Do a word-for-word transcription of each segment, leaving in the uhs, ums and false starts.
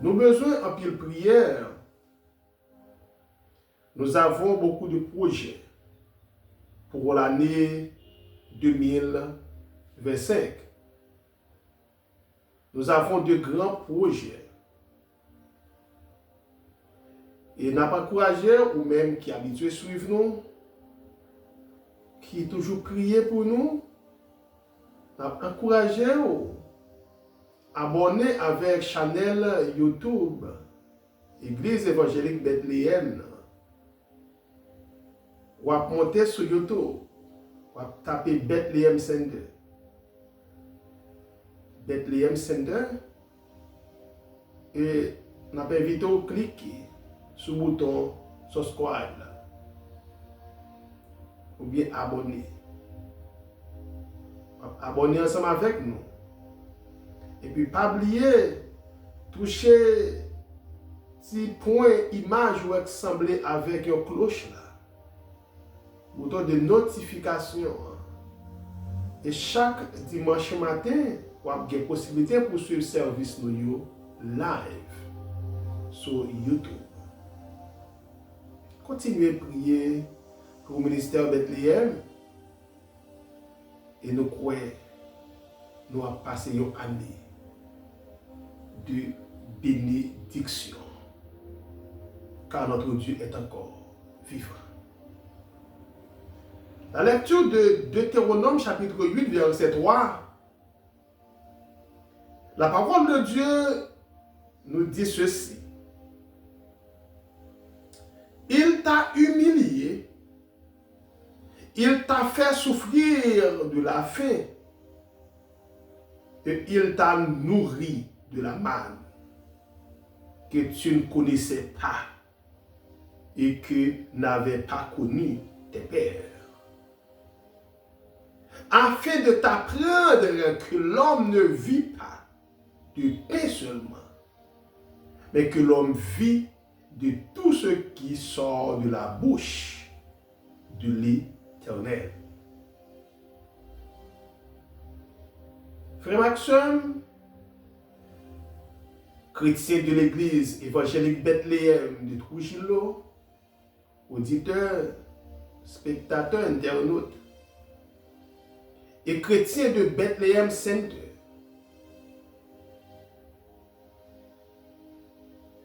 Nous besoin anpil priyè. Nous avons beaucoup de projets pour l'année deux mille vingt-cinq. Nous avons de grands projets. E n ap ankouraje w, ou menm ki abitye swiv nou, ki toujou priye pou nou, n ap ankouraje w abòne avèk chanèl YouTube Egliz Evanjelik Betleyèm nan. W ap monte sou YouTube, w ap tape Bethlehem Center. Bethlehem Center, e n ap envite w klike sou bouton subscribe la, oubyen abòne. W ap abòne ansanm avèk nou. Epi pa bliye touche ti pwen imaj ou wè k sanble avèk yon kloch la, bouton de notifikasyon an. E chak dimanch maten, w ap gen posiblite pou w swiv sèvis nou yo live sou YouTube. Kontinye priye pou ministè Betleyèm. E nou kwè nou ap pase yon ane de bénédiction, car notre Dieu est encore vivant. La lecture de Deutéronome chapitre huit, verset trois, la parole de Dieu nous dit ceci. Il t'a humilié, il t'a fait souffrir de la faim, et il t'a nourri de la manne que tu ne connaissais pas et que n'avaient pas connu tes pères, afin de t'apprendre que l'homme ne vit pas de pain seulement, mais que l'homme vit de tout ce qui sort de la bouche de l'Éternel. Frè m ak sè m, kretyen de legliz evanjelik Betleyèm de Trujillo, oditè, spektatè, entènot, e kretyen de Bethlehem Center,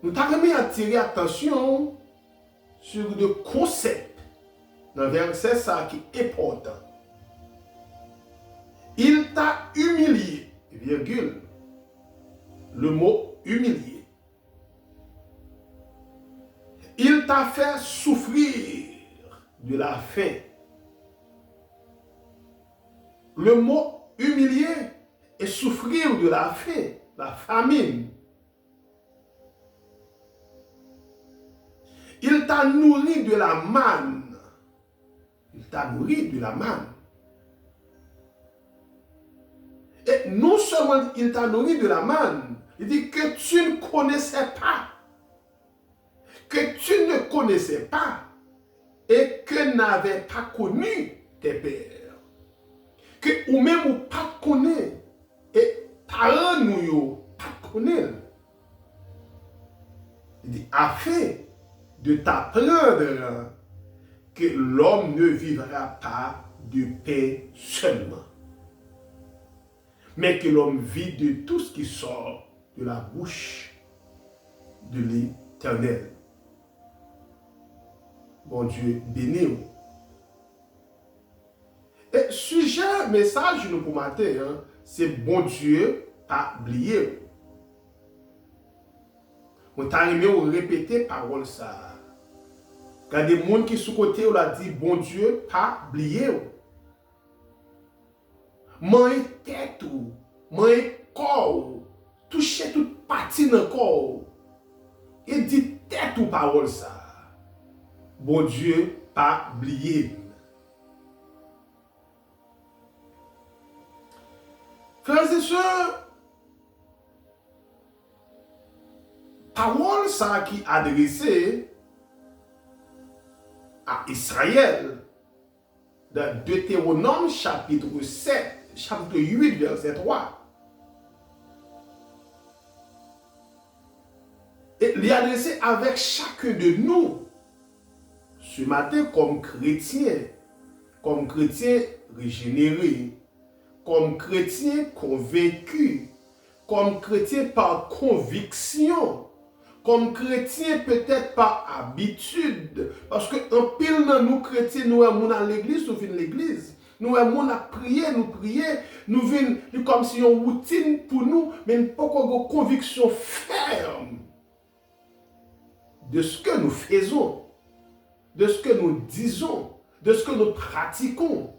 nou ta renmen atire atansyon w sou de konsèp nan vèsè sa a ki enpòtan. Il t'a humilié, virgule, le mot humilié. Il t'a fait souffrir de la faim. Le mot humilié est souffrir de la faim, la famine. Il t'a nourri de la manne. Il t'a nourri de la manne. Et non seulement il t'a nourri de la manne, il dit que tu ne connaissais pas, que tu ne connaissais pas et que n'avait pas connu tes pères. Ke ou menm ou pa t konnen, e paran nou yo pa t konnen l. Li di, afin de t'apprendre que l'homme ne vivra pas de pain seulement, mais que l'homme vit de tout ce qui sort de la bouche de l'Éternel. Bondye beni w. E sijè mesaj nou pou maten an, se Bondye pa bliye w. Mwen ta renmen w repete pawòl sa a. Gade moun ki sou kote w la, di, Bondye pa bliye w. Manyen tèt ou, manyen kò w, touche tout pati nan kò w, e di tèt ou pawòl sa a, Bondye pa bliye m. Frè e sè, pawòl sa a ki adrese a Izrayèl, dans Deutéronome chapitre sept, chapitre huit, verset trois. E li adrese avèk chacun de nous ce matin, kòm kretyen, kòm kretyen rejenere, kòm kretyen konvenki, kòm kretyen pa konviksyon, kòm kretyen petèt pa abitid, paske anpil nan nou kretyen, nou wè moun al legliz, nou vin legliz. Nou wè moun ap priye, nou priye, nou vin, li kòmsi yon woutin pou nou, men n poko gen konviksyon fèm de ce que nous faisons, de ce que nous disons, de ce que nous pratiquons.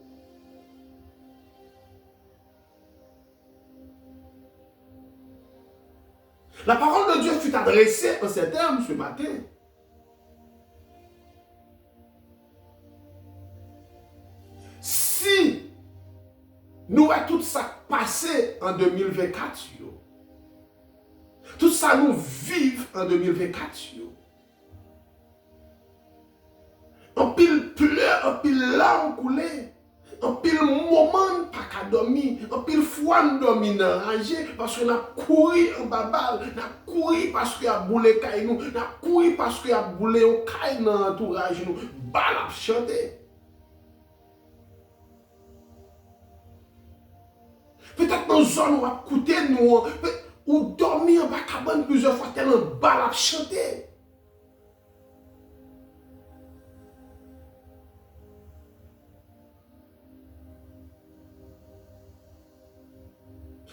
La parole de Dieu fut adressée en ces termes ce matin. Si nou wè tout sa k pase an de mil vennkat yo, tout sa nou viv an de mil vennkat yo, anpil plè, anpil lam koule, anpil moman n pa ka dòmi, anpil fwa n dòmi nan raje, paske n ap kouri anba bal, n ap kouri paske y ap boule kay nou, n ap kouri paske y ap boule yon kay nan antouraj nou. Bal ap chante. Petèt nan zòn w ap koute nou an, pe-, ou dòmi anba kabann plizyè fwa tèlman bal ap chante.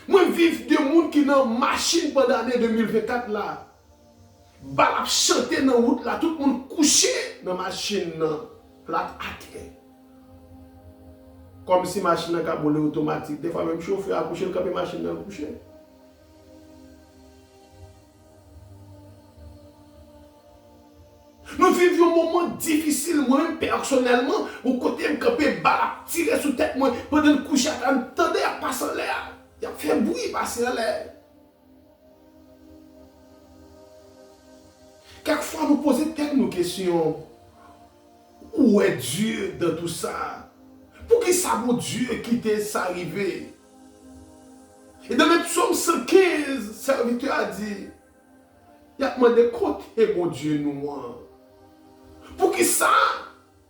Mwen viv de moun ki nan machin pandan ane de mil vennkat la. Bal ap chante nan wout la, tout moun kouche nan machin nan, plat atè. Kòmsi machin nan ka boule otomatik. Defwa menm chofè a kouche, l kanpe machin nan, l kouche. Nou viv yon moman difisil, mwen menm pèsonèlman, yon kote m kanpe, bal ap tire sou tèt mwen, pandan n kouche atè a, n tande y ap pase anlè a, y ap fè bri pase anlè. Kèk fwa nou poze tèt nou kesyon, où est Dieu dans tout ça? Poukisa Bondye kite sa rive? E nan men Psaume cent quinze, sèvitè a di, y ap mande kote Bondye nou an? Poukisa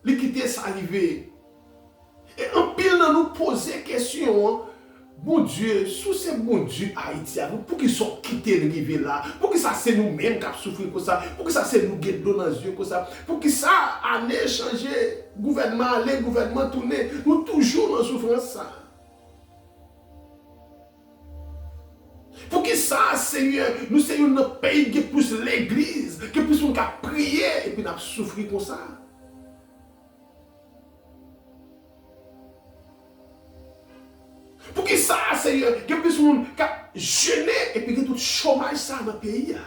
li kite sa rive? E anpil nan nou poze kesyon an, Bondye, si w se Bondye Ayiti a, poukisa w kite n rive la? Poukisa se nou menm k ap soufri konsa? Poukisa se nou gen dlo nan zye konsa? Poukisa ane chanje, gouvènman ale, gouvènman tounen, nou toujou nan soufrans sa? Poukisa, Senyè, nou se youn nan peyi ki gen plis legliz, gen plis moun k ap priye, epi n ap soufri konsa? Poukisa, Senyè, gen plis moun k ap jene epi gen tout chomaj sa nan peyi a?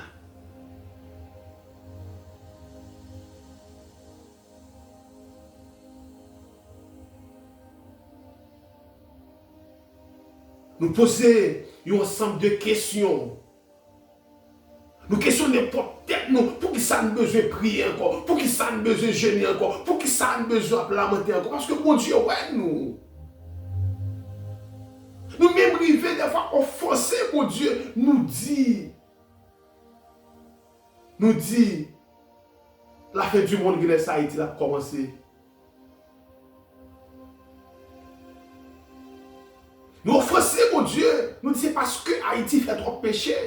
Nou poze yon ansanm de kesyon. Nou kesyone pwòp tèt nou, poukisa n bezwen priye ankò? Poukisa n bezwen jene ankò? Poukisa n bezwen ap lamante ankò? Paske Bondye wè nou. Nou menm rive dèfwa ofanse Bondye, nou di, nou di, lafen di mond genlè se Ayiti l ap kòmanse. Nou ofanse Bondye, nou di se paske Ayiti fè twòp peche.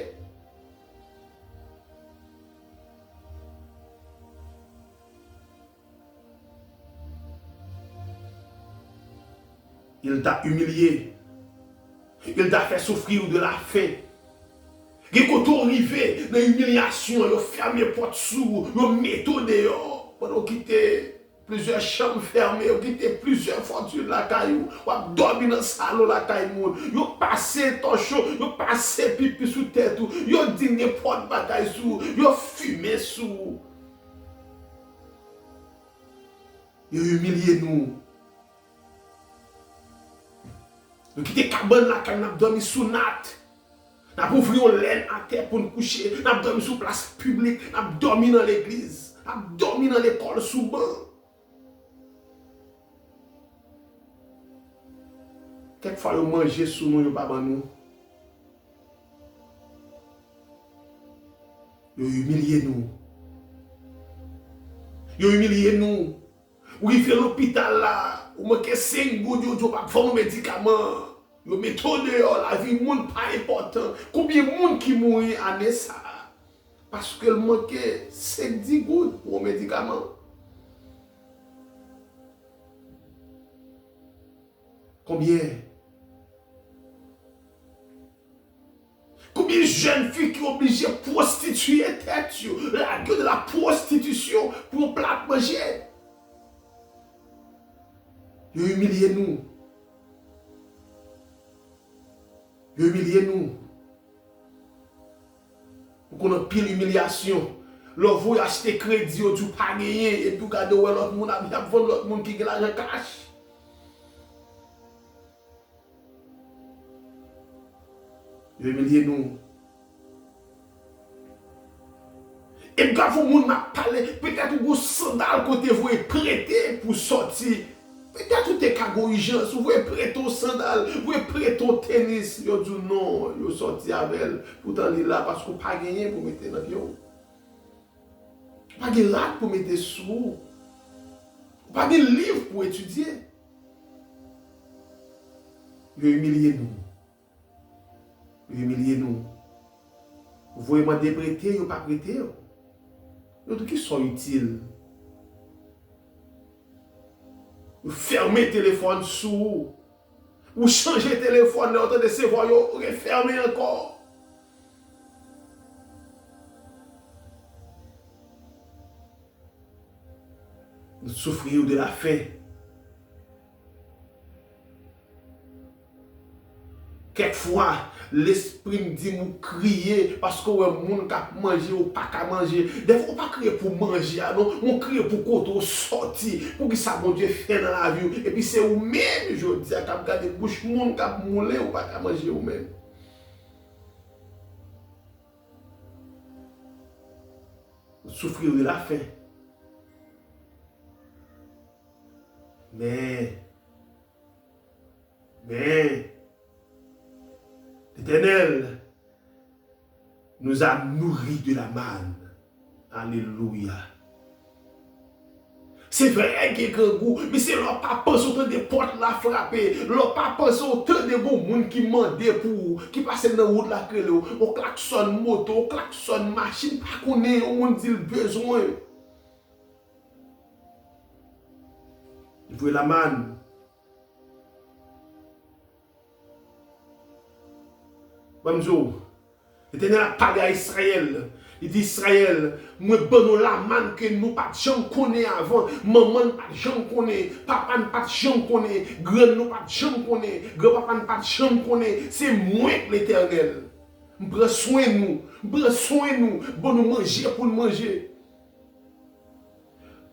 Il t'a humilié. Il t'a fait souffrir de la faim. Gen kote w rive nan imilyasyon, yo fèmen pòt sou ou, yo mete w deyò, pandan w kite plizyè chanm fèmen, yo kite plizyè fòti lakay ou, w ap dòmi nan salon lakay moun, yo pase tòch yo, yo pase pipi sou tèt ou, yo di nenpòt bagay sou ou, yo fimen sou ou. Yo imilye nou. Nou kite kabann lakay, n ap dòmi sou nat. N ap ouvri yon lèn atè pou n kouche. N ap dòmi sou plas piblik. N ap dòmi nan legliz. N ap dòmi nan lekòl sou ban. Kèk fwa yo manje sou nou, yo pa ban nou. Yo imilye nou. Yo imilye nou. Ou rive lopital la, ou manke senk goud, yo di w p ap vann ou medikaman. Yo mete w deyò, lavi moun pa enpòtan. Konbyen moun ki mouri ane sa a? Paske l manke senk, dis goud pou yon medikaman. Konbyen? Konbyen jèn fi ki oblije pwostitiye tèt yo, lage yo nan la pwostitisyon pou yon plat manje? Yo imilye nou. Yo imilye nou. Ou konn anpil imilyasyon. Lè w voye achte kredi, yo di w pa genyen, epi w gade w wè lòt moun ap, y ap vann lòt moun ki gen lajan kach. Yo imilye nou. E m ka fè yon moun m ap pale, petèt ou gon sandal kote voye prete pou sòti. Petèt ou te ka gon ijans, ou voye prete yon sandal, voye prete yon tenis, yo di w non, yo sòti avè l. Poutan li la paske w pa genyen pou mete nan pye w. Ou pa gen rad pou mete sou ou. Ou pa gen liv pou etidye. Yo imilye nou. Yo imilye nou. Ou voye mande prete, yo pa prete w. Yo di w kisa w itil. Yo fèmen telefòn sou ou. Ou chanje telefòn, lè w tande se vwa yo refèmen ankò. Nous souffrir de la faim. Kèk fwa, lespri m di m ou kriye paske w wè moun k ap manje, ou pa ka manje. Dèfwa, ou pa kriye pou manje a, non. Ou kriye pou kote w sòti, pou kisa Bondye fè nan lavi w. Epi se ou menm, jodi a, k ap gade bouch moun k ap moulen, ou pa ka manje ou menm. Souffrir de la faim. Men, men, Letènèl nous a nourris de la manne. Alelouya. Se vre, gen grangou, men se lè w pa panse w tande pòt la frape, lè w pa panse w tande gon moun ki mande pou ou, ki pase nan wout la k rele w, yon klaksòn moto, yon klaksòn machin, pa konnen, yon moun di l bezwen. Li voye lamann. Ban m di w, Letènèl ap pale a Izrayèl. Li di, Izrayèl, mwen ban nou lamann ke nou pa t janm konnen avan, manman n pa t janm konnen, papa n pa t janm konnen, grann nou pa t janm konnen, granpapa n pa t janm konnen. Se mwen k Letènèl. M pran swen nou, m pran swen nou, ban nou manje pou n manje.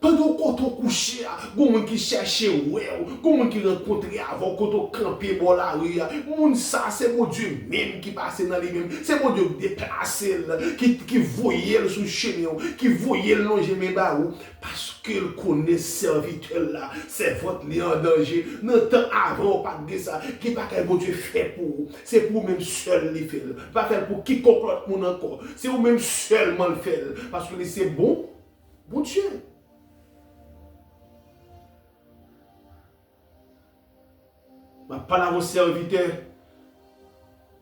Pandan w kote w kouche a, gon moun ki chèche wè w, gon moun ki rankontre avè w kote w kanpe bò lari a. Moun sa a, se Bondye menm ki pase nan li menm. Se Bondye ki deplase l, ki, ki voye l sou chemen w, ki voye l lonje men ba ou. Paske l konnen sèvitè l la, sèvant li an danje. Nan tan avan w pa t gen sa. Ki bagay Bondye fè pou ou? Se pou ou menm sèl li fè l. Li pa fè l pou kikonk lòt moun ankò. Se ou menm sèlman l fè l. Paske li se bon Bondye. M ap pale avè yon sèvitè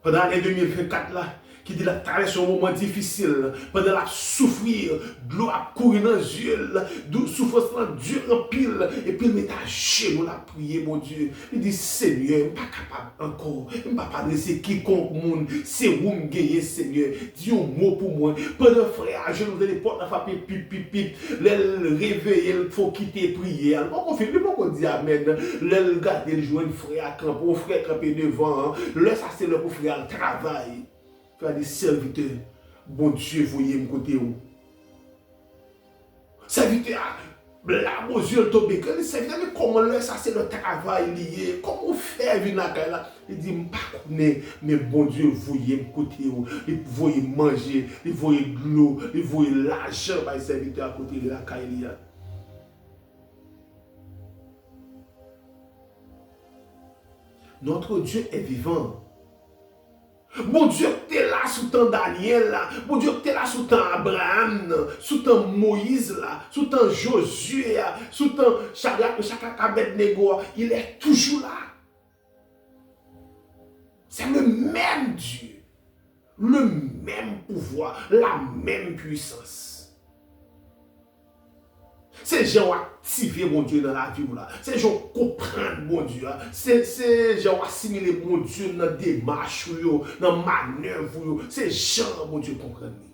pandan ane de mil vennkat la, ki di l ap travèse yon moman difisil, pandan l ap soufri, dlo ap kouri nan zye l, dou-, soufrans lan di anpil, epi l mete ajenou l ap priye Bondye. Li di, Senyè, m pa kapab ankò, m p ap adrese kikonk moun, se ou m genyen, Senyè. Di yon mo pou mwen. Pandan frè a, ajenou tande pòt la frape pip, pip, pip. Lè l reveye, l fò kite priyè a. Li poko fin, li poko di amèn. Lè l gade, l jwenn frè a kanpe, yon frè kanpe devan an. Lè sa se lè pou frè a al travay. Frè a di, sèvitè, Bondye voye m kote w. Sèvitè a, lame o zye l tonbe. Gade sèvitè, men kòman lè sa se lè travay li ye? Kòman w fè vin lakay la? Li di, m pa konnen, men Bondye voye m kote w. Li voye manje, li voye dlo, li voye lajan bay sèvitè a kote li lakay li a. Notre Dieu est vivant. Bondye k te la sou tan Danyèl la, Bondye ki te la sou tan Abraram nan, sou tan Moyiz la, sou tan Jozye a, sou tan Chadrak, Mechak ak Abèdnego a, il est toujours là. C'est le même Dieu, le même pouvoir, la même puissance. Se jan w aktive Bondye nan lavi w la. Se jan w konprann Bondye a. Se, se jan w asimile Bondye nan demach ou yo, nan manèv ou yo. Se jan Bondye konprann li.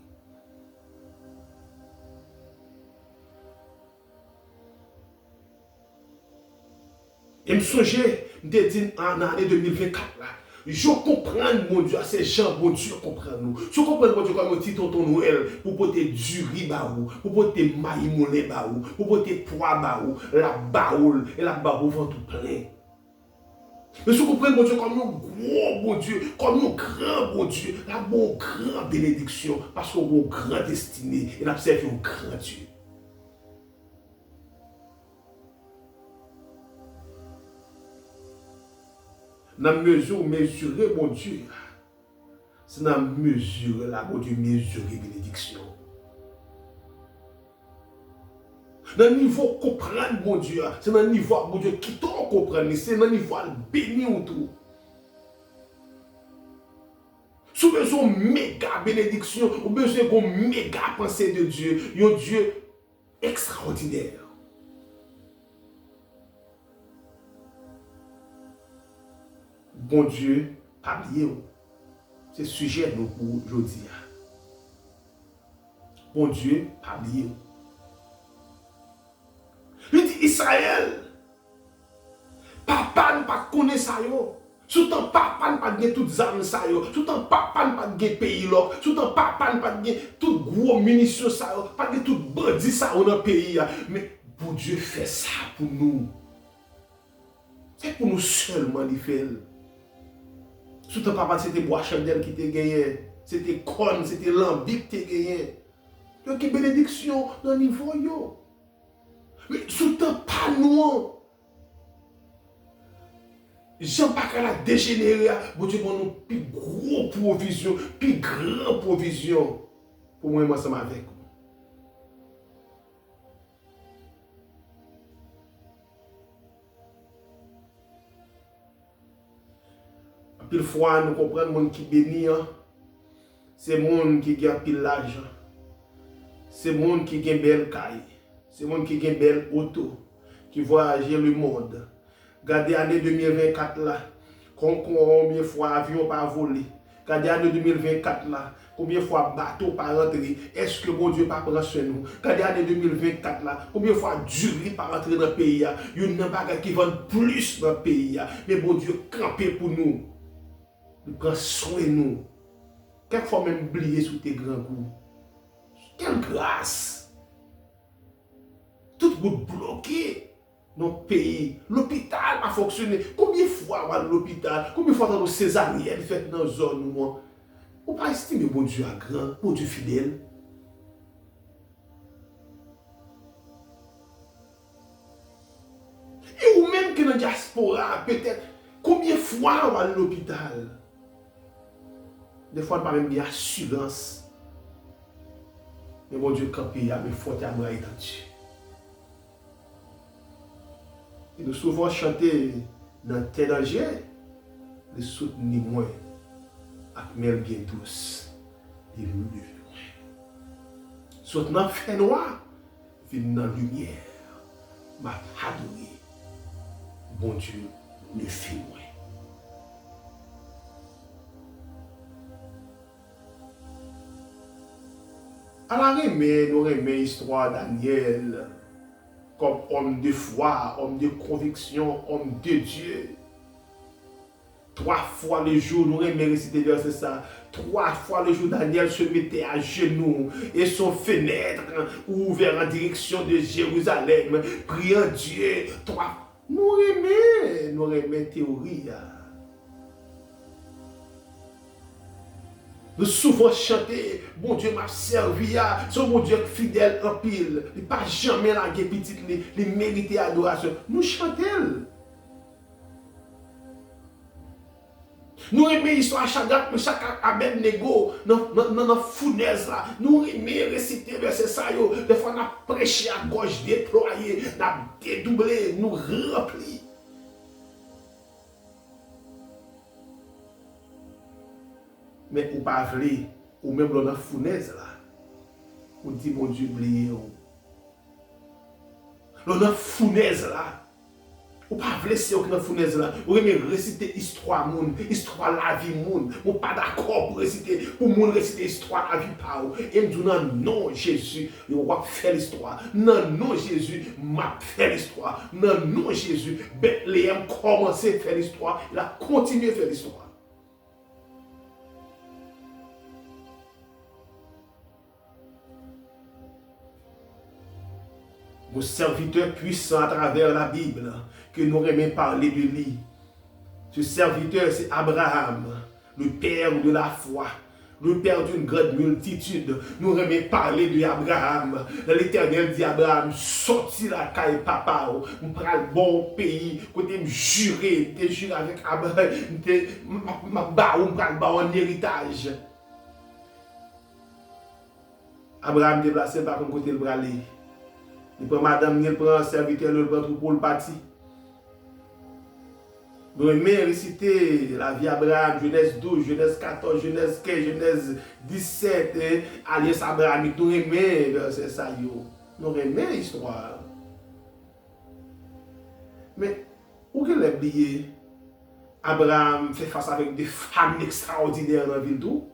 E m sonje, m te di n an ane de mil vennkat la, jan w konprann Bondye a, se jan Bondye konprann ou. Si w konprann Bondye kòm yon ti tonton Nwèl, pou pote diri ba ou, pou pote mayi moulen ba ou, pou pote pwa ba ou, l ap ba ou l, e l ap ba ou pou vant ou plen. Men si w konprann Bondye kòm yon gwo Bondye, kòm yon gran Bondye, l ap ba w yon gran benediksyon, paske w gen yon gran destine, e l ap sèvi yon gran Dye. Nan mezi w mezire Bondye a, se nan mezi la Bondye mezire benediksyon. Nan nivo w konprann Bondye a, se nan nivo a Bondye kite w konprann li, se nan nivo a l beni w tou. Si w bezwen yon mega benediksyon, ou bezwen gen yon mega panse de Dye, yon Dye ekstraòdinè. Bondye pa bliye w. Se sijè nou pou jodi a. Bondye pa bliye w. Li di Izrayèl, papa n pa t konnen sa yo. Sou tan papa n pa t gen tout zam sa yo. Sou tan papa n pa t gen peyi lòk. Sou tan papa n pa t gen tout gwo minisyon sa yo. Pa t gen tout bandi sa yo nan peyi a. Men Bondye fè sa pou nou. Se pou nou sèlman li fè l. Sou tan papa n se te bwa chandèl ki te genyen. Se te kòn, se te lanbi ki te genyen. Yo gen benediksyon nan nivo yo. Men sou tan pa nou an, jan bagay la dejenere a, Bondye ban nou pi gwo pwovizyon, pi gran pwovizyon pou mwen menm ansanm avèk ou. Anpil fwa, nou konprann moun ki beni an, se moun ki gen anpil lajan, se moun ki gen bèl kay, se moun ki gen bèl oto, ki vwayaje lemonn. Gade ane de mil vennkat la, kon, konbyen fwa avyon pa vole. Gade ane de mil vennkat la, konbyen fwa bato pa rantre. Èske Bondye pa pran swen nou? Gade ane de mil vennkat la, konbyen fwa diri pa rantre nan peyi a? Youn nan bagay ki vann plis nan peyi a. Men Bondye kanpe pou nou. Li pran swen nou. Kèk fwa menm bliye si w te grangou. Kèl gras! Tout wout bloke nan peyi. Lopital pa fonksyone. Konbyen fwa w al lopital? Konbyen fwa w tande sezaryèn fèt nan zòn ou an? Ou pa estime Bondye a gran, Bondye fidèl? E ou menm ki nan dyaspora a, petèt, konbyen fwa w al lopital? Defwa, n pa menm gen asirans. Men Bondye kanpe a men fòt e a bra etandi. E nou souvan chante, nan tè danje, li soutni mwen ak men l byen dous, li leve mwen. Sot nan fènwa, vin nan limyè, m ap adore Bondye leve mwen. Ala renmen nou renmen istwa Danyèl kòm homme de foi, homme de conviction, homme de Dieu. Trois fois le jour, nou renmen resite vèsè sa. Trois fois le jour, Daniel se mettait à genoux et son fenêtre ouvert en direction de Jérusalem, priant Dieu. Trois. Nou renmen, nou renmen teyori a. Nou souvan chante, Bondye m ap sèvi a, se yon Bondye k fidèl anpil. Li pa janmen lage pitit li, li merite adorasyon. Nou chante l. Nou renmen istwa Chadrak, Mechak ak Abèdnego nan, nan, nan, nan founèz la. Nou renmen resite vèsè sa yo. Dèfwa n ap preche ak gòj deplwaye, n ap dedouble, nou ranpli. Men ou pa vle, ou menm lè w nan founèz la, ou di Bondye bliye w. Lè w nan founèz la, ou pa vle Seyè w ki nan founèz la, ou renmen resite istwa moun, istwa lavi moun. Mwen pa dakò pou resite, pou moun resite istwa lavi pa w. E m di w nan non Jezi, w ap fè listwa. Nan non Jezi, m ap fè listwa. Nan non Jezi, Betleyèm kòmanse fè listwa, l ap kontinye fè listwa. Yon sèvitè pwisan atravè Labib ke nou renmen pale de li. Ce serviteur, c'est Abraham, le père de la foi, le père d'une grande multitude. Nou renmen pale de Abraham. Lè Letènèl di Abraham, sòti lakay papa w, m pral ba w peyi kote m jire, m te jire avèk Abraham, m te, m, m, m ap ba ou, m pral ba w an eritaj. Abraham deplase, l pa konn kote l prale. Li pran madanm ni, l pran sèvitè li, l pran twoupo, l pati. Nou renmen resite lavi Abraham, Jenèz douz, Jenèz katòz, Jenèz kenz, Jenèz disèt, eh, alyans abrahamik. Nou renmen vèsè sa yo. Nou renmen istwa. Men, ou genlè bliye, Abraham fè fas avèk de famin ekstraòdinè nan vi l tou.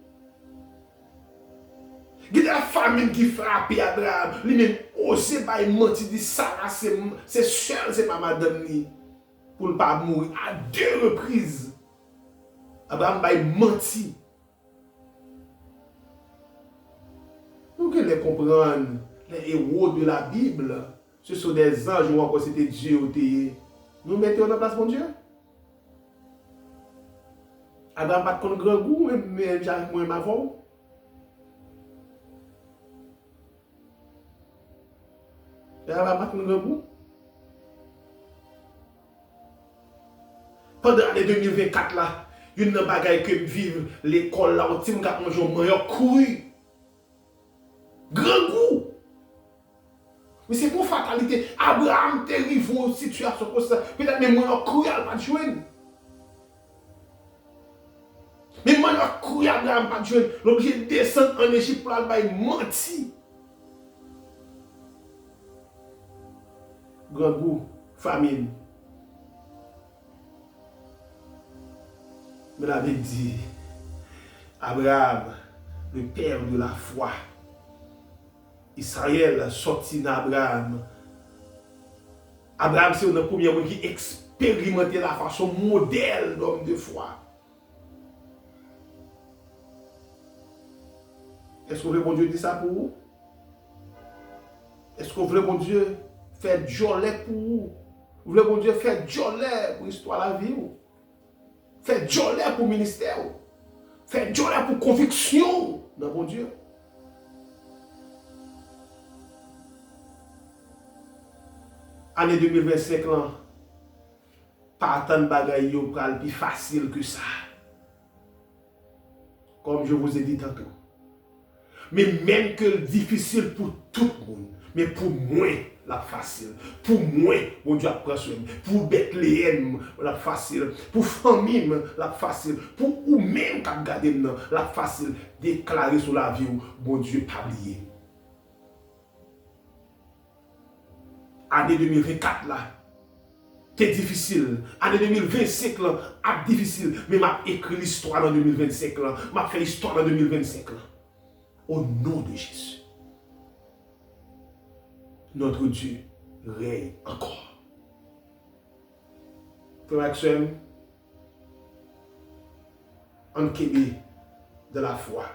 Gen de famin ki frape Abraham, li menm oze bay manti, di Sara se, se sè l, se pa madanm li, pou l pa mouri. A de repriz, Abraham bay manti. Nou genlè konprann, les héros de la Bible, ce sont des anges ou encore se te Dye yo te ye. Nou mete yo nan plas Bondye? Abraham pa t konn grangou, menm, menm jan avèk mwen, menm avè w. Abraham pa t konn grangou. Pandan ane de mil vennkat la, youn nan bagay ke m viv lekòl la, yon timoun k ap manje yon manyòk kouri. Grangou! Men se pou fatalite, Abraham te rive yon sitiyasyon konsa, petèt menm manyòk kouri a l pa t jwenn. Men manyòk kouri Abraham pa t jwenn, l oblije desann ann Ejip pou l al bay manti. Grangou, famin. Men Labib di, Abraham, le père de la foi. Israël sòti nan Abraham. Abraham se youn nan premye moun ki eksperimante lafwa, se yon modèl d'homme de foi. Èske w vle Bondye di sa pou ou? Èske w vle Bondye fè djòlè pou ou? Ou vle Bondye fè djòlè pou istwa lavi w? Fè djòlè pou ministè w. Fè djòlè pou konviksyon w nan Bondye. Ane de mil vennsenk lan, pa atann bagay yo pral pi fasil ke sa. Comme je vous ai dit tantôt. Men menm ke l difisil pou tout moun, men pou mwen, l ap fasil. Pou mwen, Bondye ap pran swen m. Pou Betleyèm, l ap fasil. Pou fanmi m, l ap fasil. Pou ou menm k ap gade m nan, l ap fasil. Deklare sou lavi w, Bondye pa bliye m. Ane de mil vennkat la te difisil. Ane de mil vennsenk lan ap difisil. Men m ap ekri listwa nan de mil vennsenk lan. M ap fè istwa nan de mil vennsenk lan. Au nom de Jésus. Notre Dieu règne encore. Frè m ak sè m, ann kenbe dans la foi.